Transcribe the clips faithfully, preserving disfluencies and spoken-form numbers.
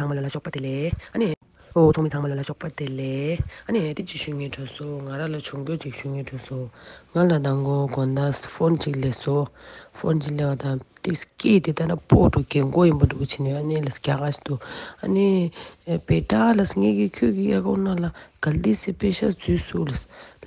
ཚང་མ་ལ་ལ་ཞོགས་པ་བདེ་ལེགས། ཨ་ནི། ཨོ་ཚང་མ་ཚང་མ་ལ་ལ་ཞོགས་པ་བདེ་ལེགས། ཨ་ནི་དེ་ཅིག་ཞུ་ངེས་འགྲོ་སོང་། ང་རང་ལ་བྱུང་རྒྱུ་ཅིག་ཞུ་ངེས་འགྲོ་སོང་། ང་ལ་དང་གོ་དགོང་དག་ཕོན་ཅིག་སླེབས་སོང་། ཕོན་ཅིག་སླེབས་པ་དང་དེ་སྐད་དེ་ལྟ་ན་སྤོ་འགྲོ་རྒན་གོག་ཡིན་པ་འགྲོ་གི་བྱས་ནས། ཨ་ནི་ལ་རྒྱ་གར་ཞིག་ཏུ། ཨ་ནི་བེ་ཊ་ལ་ངེད་ཀྱི་ཁྱོད་ཀྱི་ཨེ་ཀའུན་ནང་ལ་གལ་ཏེ་སི་པེ་ཤ་འཛུལ་སོང་ལ།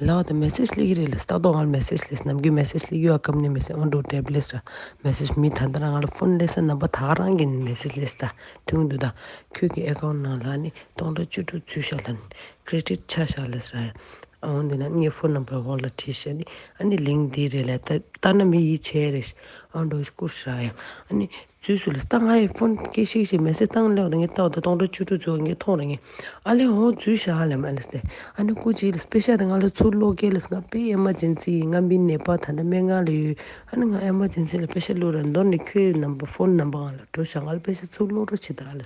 ལའོ་ད་མེ་སེ་ཇི་སླེབས་ཀྱི་རེད་ལ། ཏག་ཏག་ང་ལ་མེ་སེ་ཇི་སླེབས། ནམ་རྒྱུན་མེ་སེ་ཇི་སླེབས་ཡོད་ཨ། སྐབས་ནས་མེ་སེ་ཇི་ཨོན་ཌོ་ཊེབ་སླེབས་ས། མེ་སེ་ཇི་མི་ད་ལྟ་རང་ང་ལ་ཕོན་སླེབས་ས་རྣམ་པ་ད་ག་རང་གི་མེ་སེ་ཇི་སླེབས་ས་ད་ཐུང་འདུག་ད། ཁྱོད་ཀྱི་ཨེ་ཀའུན་ནང་ལ་ནི་སྟོང་ཕྲག་བཅུ་དྲུག་འཛུལ་ཤག་ལ་ནི་ཀེ་རེ་ཌིཊ་ཆགས་ཤག་ལ་ཟེར། འོན་ཏེ་ན་ངའི་ཕོན་ནམ་བར་འོག་ལ་བྲིས་ཤག་ནི། ཨ་ནི་ལིང་ཀི་འདི་རེད་ལ། ད་ལྟ་ན་མི་ཡིད་ཆེས་རེད། ཨོན་ཌོ་བསྐུར་ཤག་ཡ། ཨ་ནི། འཛུལ་སོང་ལ། ད་ང་ཡི་ཕོན་སྐད་ཤིག་ཤིག་མེ་སེ་ཇི་བཏང་སླེབས་དང་ངས་ལྟ་བ་ད་སྟོང་ཕྲག་བཅུ་དྲུག་འཛུལ་བ་ངས་མཐོང་ར་ངས། ཨ་ལེ་ཧོ་འཛུལ་ཤག་ལེ་མ་ལེ་སྟེ། ཨ་ནི་སྐུ་མཁྱེན་ལ་པེ་ཤ་དེ་ང་ལ་ཚུར་སློག་གེ་ལ། ང་དཔེ་ཨེ་མར་ཇེན་སི་ཡིན། ང་མི་ནད་པ་ད་ལྟ་སྨན་ཁང་ལ་ཡོད། ཨ་ནི་ང་ཨེ་མར་ཇེན་སི་ལ་པེ་ཤ་སློག་ར། མདོར་ནས་ཁྱོད་ནམ་བར་ཕོན་ནམ་བར་ང་ལ་འགྲོ་ཤག་ང་ལ་པེ་ཤ་ཚུར་སློག་རོགས་བྱེད་ད་ལེ།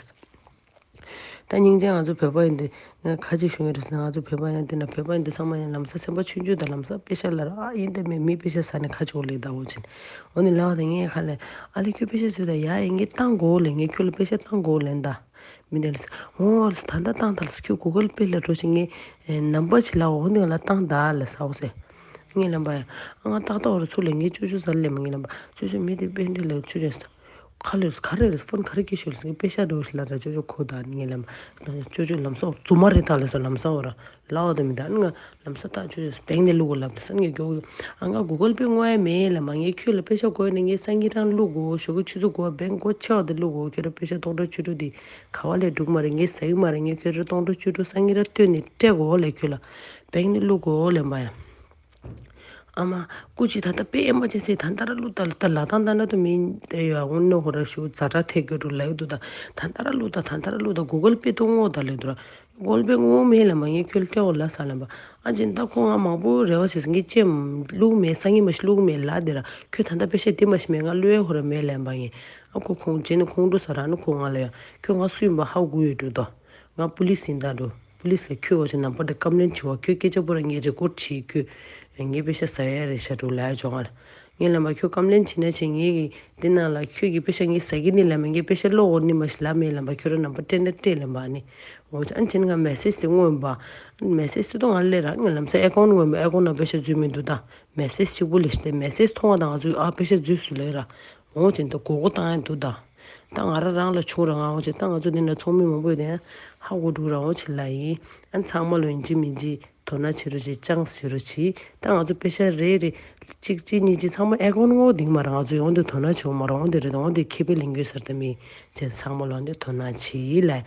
ད་སྙིང་རྗེ། ང་ཚོ་བོད་པ་ཡིན་དུས་ང་ཁ་ཅིག་ཞུ་ངེས་རེད་ཟེར། ང་ཚོ་བོད་པ་ཡང་དེ་ན་བོད་པ་ཡིན་དུས་ཚང་མ་ཡང་ལམ་སང་སེམས་པ་ཆུང་ཆུང་དང་ལམ་སང་པེ་ཤ་ལ་ར་ཨ་ཡིན་དེ་མེད་མི་པེ་ཤ་ཟ་ནས་ཁ་ཆོག་ལེགས་ད་འོ་ཅིན། འོ་ནི་ལའོ་དང་ངས་ཁ་ལས་ཨ་ལེ་ཁྱོད་པེ་ཤ་ཟོས་ད་ཡ་ཡིན་ངས་བཏང་དགོས་ལེ། ངས་ཁྱོད་ལ་པེ་ཤ་བཏང་དགོས་ལེན་ད། མི་དེ་ལ་ཟེར། འོ་ད་ལྟ་བཏང་ད་ལ་ཁྱོད་གུ་གལ་པེ་ལ་འགྲོ་ཞིག་ངས་ནམ་བར་ཅིག་ལ་འོ་འདི་ང་ལ་བཏང་ད་ལ་ཟ་འོ་ཟེར། ངས་ལམ་པ་ཡ། ང་ཏག་ཏག་འོ་ར་ཚུར་ལེན་ངས་ཅོ་ཅོ་ཟ་ལེ་མ། ངས་ལམ་པ་ཅོ་ཅོ་མི་དེ་པེ་འདི་ལ་ཅོ་ཅོ་ཟ། ཁ་ལོས་ག་རེ་རེད། ཕོན་ག་རེ་སྐྱེས་ཤོད་ལ་ཟེར། པེ་ཤ་འགྲོ་ཞིག་ལ་ར་ཅོ་ཅོ་ཁོ་ད་ངས་ལམ་ཅོ་ཅོ་ལམ་སང་རྫུན་མ་རེད་ད་ལ་ཟེར། ལམ་སང་འོ་ར་ལའོ་ད་མི་ད་ང་ལམ་སང་ད་ཅོ་ཅོ་བེང་ནས་བླུག་གོ་ལབ་ད་ས་ངས་མགྱོགས་ཨ་ང་གུ་གལ་པེ་དངོས་ཡ་མེད་ལ་མ། ངས་ཁྱོད་ལ་པེ་ཤ་དགོས་ནས་ངས་སང་ཉིན་རང་བླུག་གོ་ཞོགས་ཀྱི་ཆུ་ཚོད་དགུ་པ་བེང་སྒོ་ཕྱེ་བ་དེ་བླུག་གོ་ཁྱོད་ར་པེ་ཤ་སྟོང་ཕྲག་བཅུ་དྲུག་དེ་ག་བ་ལས་འགྲུག་མ་རེད། ངས་ཟ་གི་མ་རེད། ངས་ཁྱོད་ར་སྟོང་ཕྲག་བཅུ་དྲུག་སང་ཉིན་ར་སྟོན་ནས་སྤྲད་གོ་ལ་ཁྱོད་ལ་བེང་ནས་བླུག་གོ་ལེན་པ་ཡ། ཨ་མ། སྐུ་མཁྱེན་ད་ལྟ་དཔེ་ཨེ་མར་ཇེན་སི་ད་ལྟ་ར་བླུག་ད་ལ་ད་ལ་དང་ད་ན་དུ་མིན་ཏེ་ཡོད་ཨ་ངོ་ནོ་ཧོ་ར་ཞུ་ཛ་དྲག་ཐེ་གོ་འགྲོ་ལ་ཡོད་དུ་ད་ད་ལྟ་ར་བླུག་ད་ད་ལྟ་ར་བླུག་ད་གུ་གལ་པེ་ཏུ་ངོ་ད་ལེ་དུ་ར་གུ་གལ་པེ་ངོ་མེད་ལ་མ། ངས་ཁྱོད་ལ་སྤྲད་འོ་ལ་ས་ལ་མ། ཨ་ཅིན་ད་ཁོ་ང་མང་པོ་རེ་བ་བྱེད་སོང་། ངས་ཅེ་བླུག་མེད་སང་ཉིན་མ་ཞིག་བླུག་མེད་ལ་དེ་ར་ཁྱོད་ད་ལྟ་པེ་ཤ་དེ་མ་ཞིག་མེད་ང་བླུག་ཡ་ཧོ་ར་མེད་ལ་མ་ངས། ཨ་ཁོ་ཁོང་རྗེས་ནས་ཁོང་འགྲོ་ས་ར་ནི་ཁོ་ང་ལ་ཡ་ཁྱོད་ང་སུ་ཡིན་པ་ཧ་གོ་ཡོད་འགྲོ་དོ། ང་པུ་ལིས་ཡིན་ད་འགྲོ། པུ་ལིས་ལ་ཁྱོད་འོ་ཅིག་ནམ་བར་དེ་ཀམ་ལེན་བྱེད་བ། ཁྱོད་སྐད་ཆ་པོ་ར་ངས་རེ་ཀོར་བྲིས་ཁྱོད། ངས་པེ་ཤ་ཟ་ཡ་རེད་ཤ་འགྲོ་ལ་ཡ་ཇོ་ང་ལ། ངས་ལམ་པ་ཁྱོད་ཀམ་ལེན་བྱེད་ན་བྱེད། ངས་ཀྱི་འདི་ནང་ལ་ཁྱོད་ཀྱི་པེ་ཤ་ངས་ཟ་གི་ནི་ལ་མེད། ངས་པེ་ཤ་སློག་འོ་ནི་མ་ཞིག་ལ་མེད་ལམ་པ་ཁྱོད་ར་ནམ་བར་སྤྲད་ན་སྤྲད་ལམ་པ་ནི། འོ་ཅིག་ཨ་ནི་བྱས་ན་ང་མེ་སེ་ཇི་དེ་མངོན་པ། མེ་སེ་ཇི་དེ་ཏོ་ང་ལ་སླེབས་ར་ང་ལམ་སང་ཨེ་ཀའུན་མངོན་པ་ཨེ་ཀའུན་ནང་པེ་ཤ་འཛུལ་མི་འདུག་ད། མེ་སེ་ཇི་གཅིག་པུ་ལས་ཤི་སྟེ་མེ་སེ་ཇི་མཐོང་བ་དང་ང་ཚོས་ཨ་པེ་ཤ་འཛུལ་སོང་ལེ་ར། འོ་ཅིག་ད་མགོ་སྐོར་བཏང་ཡ་འདུག་ད། ད་ང་རང་རང་ལ་བྱུང་ར་ང་འོ་ཅིག་ད་ང་ཚོ་འདི་ན་ཚོགས་མི་མང་པོ་ཡོད་དེ་ཧ་གོ་འགྲོ་ར་འོ་ཅིག་ལ་ཡིན། ཨ་ཚང་མ་ལོ་ཡིན་གཅིག་མིན་གཅིག་དོ་སྣང་བྱེད་རོགས་བྱེད། ཅང་བྱེད་རོགས་བྱེད། ད་ང་ཚོ་པེ་ཤ་རེ་རེ་གཅིག་གཅིག་གཉིས་གཅིག་ཚང་མ་ཨེ་ཀའུན་ངོ་དིང་མ་ར་ང་ཚོ་ཡོང་དུ་དོ་སྣང་བྱེད་འོ་མ་ར་འོ་འདི་རེད་འོ་འདི་ཁེ་ཕན་ལེན་དགོས་ཟེར་ད་མི་བྱེད། ཚང་མ་ལོ་འདི་དོ་སྣང་བྱེད་ལ་ཨ་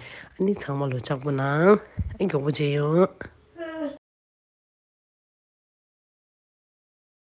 ནི་ཚང་མ་ལོ་ལྕགས་པོ་ནང་ཨ་མགྱོགས་པོ་བྱེད་ཡོང་།